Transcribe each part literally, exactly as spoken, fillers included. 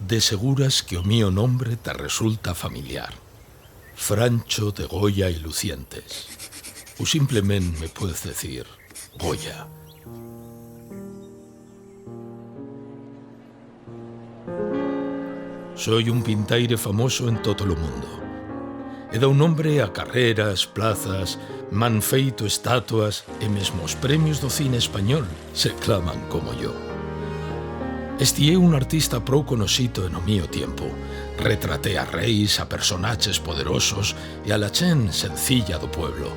De seguras que o mío nombre ta resulta familiar. Francho de Goya y Lucientes. U simplement me puez decir Goya. Soi un pintaire famoso en todo lo mundo. He dau nombre a carreras, plazas, m'han feito estatuas e mesmo os premios d'o cine espanyol se claman como yo. Estié un artista prou conoixito en o mío tiempo. Retraté a reis, a personaches poderosos e a la chent sencilla d'o pueblo.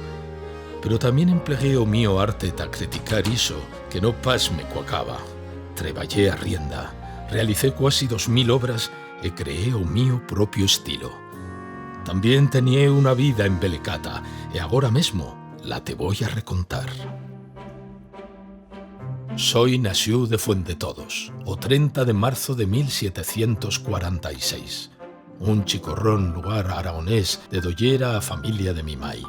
Pero tamién emplegué o mío arte ta criticar ixo que no pas me cuacaba. Treballé a rienda, realicé cuasi dos mil obras e creé o mío propio estilo. Tamién tenié una vida embelecata e agora mesmo la te voi a recontar. Soi naciu de Fuendetodos, o trenta de marzo de mil sietecientos cuaranta y seis, un chicorrón lugar aragonés de do yera a familia de mi mai.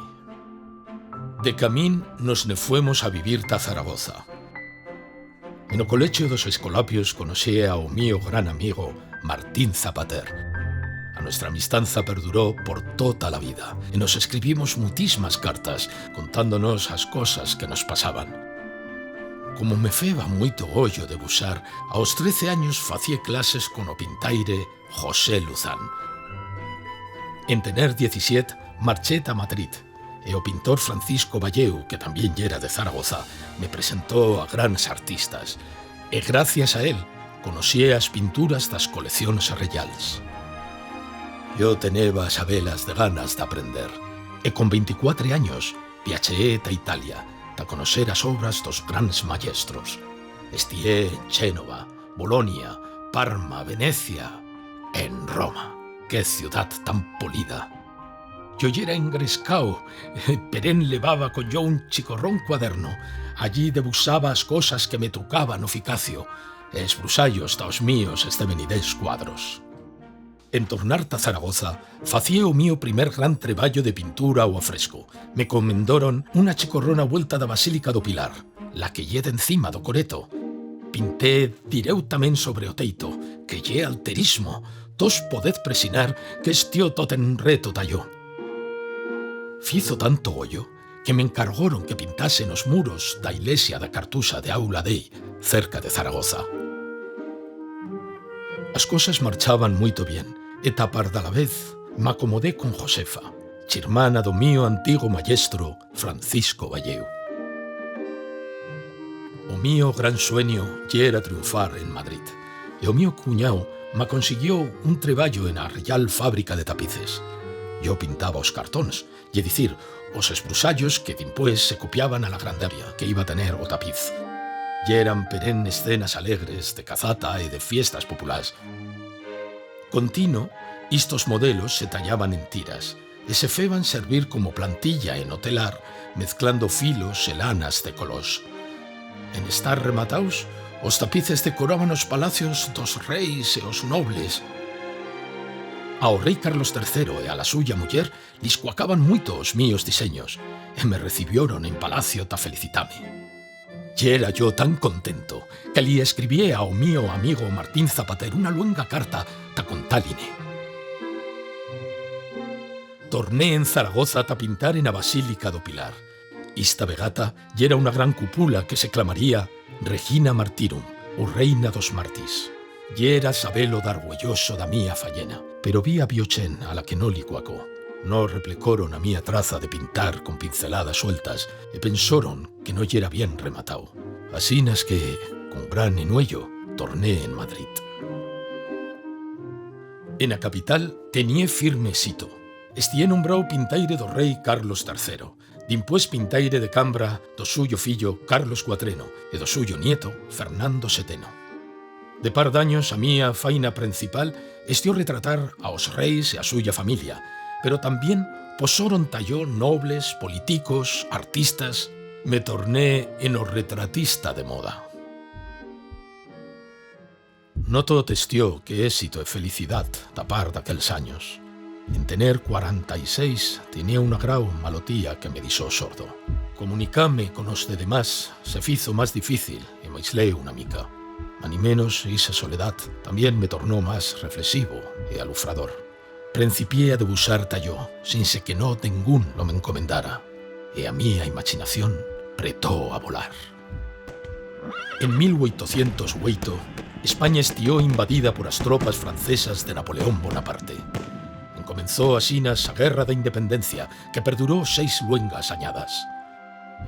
De camín nos ne fuemos a vivir ta Zaragoza. En o colechio d'os Escolapios conoixé a o mío gran amigo Martín Zapater. A nuestra amistanza perduró por tota la vida e nos escribimos mutismas cartas contándonos as cosas que nos pasaban. Como me feba muito goyo debuxar, aos trece anyos facié clases con o pintaire José Luzán. En tener diecisiet, marché ta Madrid, e o pintor Francisco Valleu, que tamién yera de Zaragoza, me presentó a grans artistas, e gracias a él conoxié as pinturas d'as coleccions reyals. Yo teneba sabelas de ganas d'aprender, e con veinticuatre anyos viacheé ta Italia ta conoixer as obras d'os grans mayestros. Estié en Chénova, Bolonia, Parma, Venecia, en Roma. Qué ciudat tan polida! Yo yera engrescau, perén levaba con yo un chicorrón cuaderno. Allí debuxaba as cosas que me trucaban o ficacio, e esbruxallos ta os míos estebeniders cuadros. En tornar ta Zaragoza, facié o mío primer gran treballo de pintura u afresco. Me comendoron una chicorrona vuelta d'a Basílica d'o Pilar, la que ye d'encima d'o coreto. Pinté direutament sobre o teito, que ye alterismo, tos podez presinar que estió tot en reto ta yo. Fizo tanto goyo que m'encargoron que pintase en os muros d'a ilesia d'a Cartusa de Auladei, cerca de Zaragoza. As cosas marchaban muito bien, e ta part d'alavez m'acomodé con Josefa, chirmana d'o mío antigo mayestro Francisco Valleu. O mío gran suenyo yera triunfar en Madrid, e o mío cunyau m'aconsiguió un treballo en a Reyal Fábrica de Tapices. Yo pintaba os cartons, ye dicir, os esbruxallos que dimpués se copiaban a la grandalla que iba a tener o tapiz. Yeran perén escenas alegres de cazata e de fiestas populars. Contino, istos modelos se tallaban en tiras e se feban servir como plantilla en o telar, mezclando filos e lanas de colors. En estar remataus, os tapices decoraban os palacios d'os reis e os nobles. Ao rei Carlos tercero e a la suya muller lis cuacaban muito os míos disenyos, e me recibioron en palacio ta felicitar-me. Yera yo tan contento que li escribié ao mío amigo Martín Zapater una luenga carta ta contar-li-ne. Torné en Zaragoza ta pintar en a Basílica d'o Pilar. Ista vegata yera una gran cupula que se clamaría Regina Martyrum, u Reina d'os Martirs. Yera sabelo d'argüelloso d'a mía fayena, pero bi habió chent a la que no li cuacó. No replecoron a mía traza de pintar con pinceladas sueltas e pensoron que no yera bien rematau. Asinas que, con gran enuello, torné en Madrid. En a capital tenié firme esito. Estié nombrau pintaire d'o rei Carlos tercero, dimpués pintaire de cambra d'o suyo fillo Carlos cuatreno e d'o suyo nieto Fernando seteno. De par d'anyos a mía faina prencipal estió retratar aos reis e a suya familia, pero tamién posoron ta yo nobles, politicos, artistas. Me torné en o retratista de moda. No tot estió que éxito e felicidat ta part d'aquels anyos. En tener cuaranta y seis tenié una grau malotía que me dixó sordo. Comunicar-me con os de demás se fizo mas dificil e m'aislé una mica. Manimenos ixa soledat tamién me tornó mas reflexivo e alufrador. Prencipié a debuixar ta yo, sinse que no dengún no m'encomendara, e a mía imachinación pretó a volar. En mil ueitocientos ueito, Espanya estió invadida por as tropas francesas de Napoleón Bonaparte. Encomenzó asinas a Guerra de Independencia, que perduró seis luengas anyadas.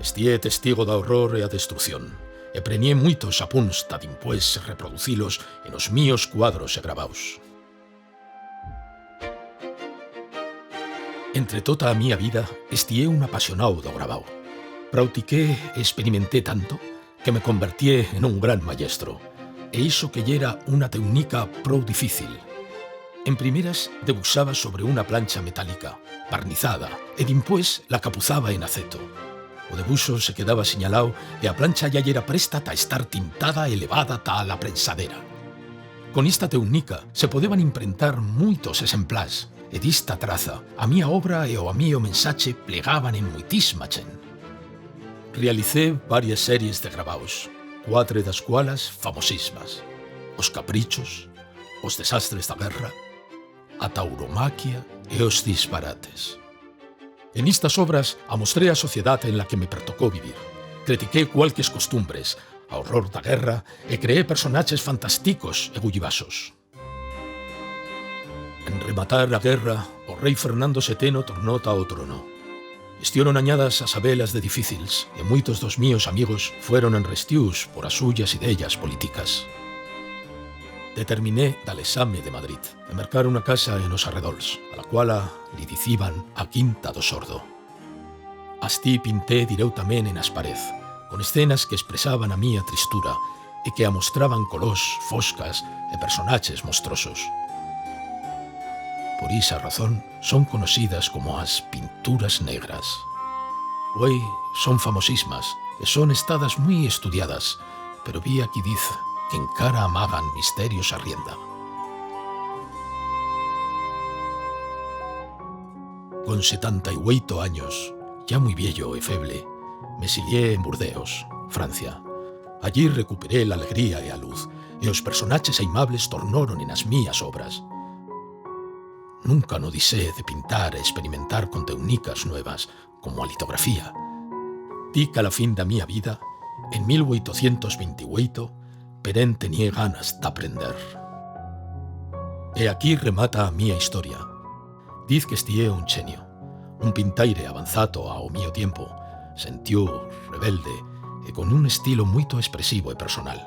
Estié testigo d'a horror e a destrucción, e prenié muitos apunts ta dimpués reproducilos en os míos cuadros e grabaus. Entre tota a mía vida, estié un apasionau d'o grabau. Prautiqué e experimenté tanto que me convertié en un gran mayestro, e ixo que yera una teunica prou difícil. En primeras debuixaba sobre una plancha metalica, barnizada, e dimpués la capuzaba en aceto. O debuixo se quedaba sinyalau e a plancha ya yera presta ta estar tintada e levada ta la prensadera. Con ista teunica se podeban imprentar muitos exemplars, e d'ista traza a mía obra e o amío mensache plegaban en muitisma chent. Realicé varias series de grabaus, cuatre d'as cualas famosismas: Os caprichos, Os desastres d'a guerra, A tauromaquia e Os disparates. En istas obras amostré a sociedat en la que me pertocó vivir. Critiqué cualques costumbres, a horror d'a guerra, e creé personaches fantasticos e gullivasos. En rematar a guerra, o rei Fernando seteno tornó ta o trono. Estioron anyadas as abelas de difícils, e muitos d'os míos amigos fueron enrestius por as suyas ideas politicas. Determiné d'alexar-me de Madrid e mercar una casa en os arredols, a la cuala li diciban a Quinta d'o Sordo. Astí pinté direutament en as parez, con escenas que expresaban a mía tristura e que amostraban colors, foscas e personaches mostrosos. Por ixa razón son conocidas como as pinturas negras. Uei son famosismas e son estadas muit estudiadas, pero bi aquí diz que encara amagan misterios a rienda. Con setanta y ueito anyos, ya muit viello e feble, m'exilié en Burdeos, Francia. Allí recuperé l'alegría e a luz, e os personaches aimables tornoron en as mías obras. Nunca no dixé de pintar e experimentar con teunicas nuevas, como a litografía. Diz que a la fin d'a mía vida, en mil ueitocientos vente y ueito, perén tenié ganas d'aprender. E aquí remata a mía historia. Diz que estié un chenio, un pintaire avanzato a o mío tiempo, sentiur, rebelde e con un estilo muito expresivo e personal.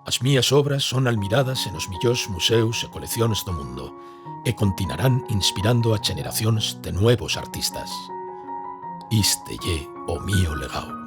As mías obras son almiradas en os millors museus e coleccions d'o mundo e continuarán inspirando a cheneracions de nuevos artistas. Iste ye o mío legau.